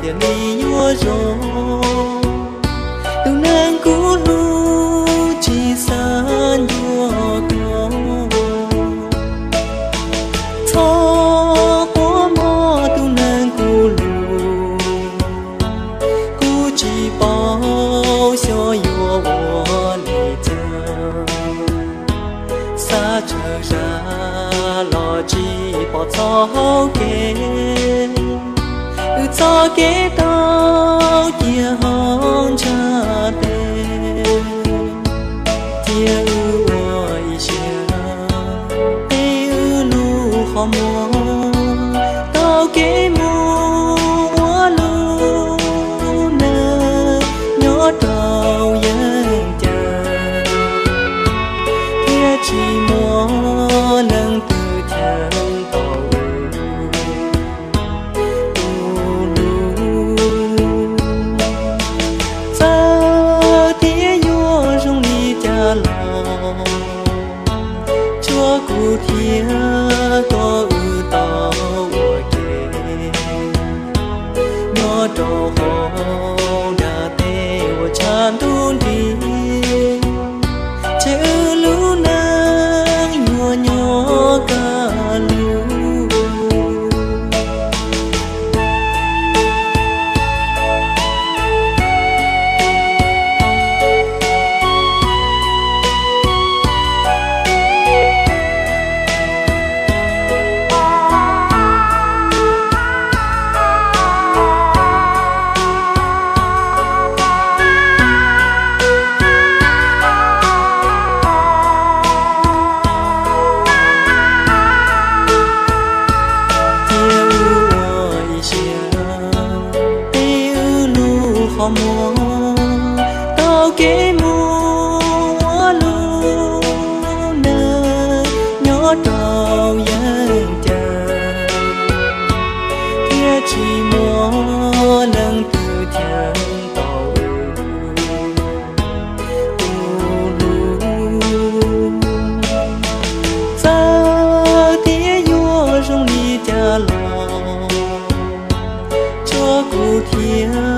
Tiam li yuav zoo, tus neeg kuv hlub tsis xav ncua koj. Txhob quaj mog tus neeg kuv hlub, kuv tsis paub xyov yuav ua li cas. Xav tsawg zaj los tsis pom txoj hau kev, wb txoj kev tau cia hauv ntshav tes. Cia wb ua ib siab, peb wb lub qhov muag, tau kev mus ua lub neej nyob rau yeeb yam, thiab tsis muaj neeg twg cheem tau wb. Tus hlub, txawm tias yuav zoo li cas los, tsuav kuv thiab koj wb tau ua ke, nyob rau hauv nram teb uas tshav ntuj nrig, ces wb lub neej yuav nyob kaj lug. Cia wb ua ib siab, peb wb lub qhov muag, tau kev mus ua lub neej nyob rau yeeb yam, thiab tsis muaj neeg twg cheem tau wb. Tus hlub, txawm tias yuav zoo li cas los, tsuav kuv thiab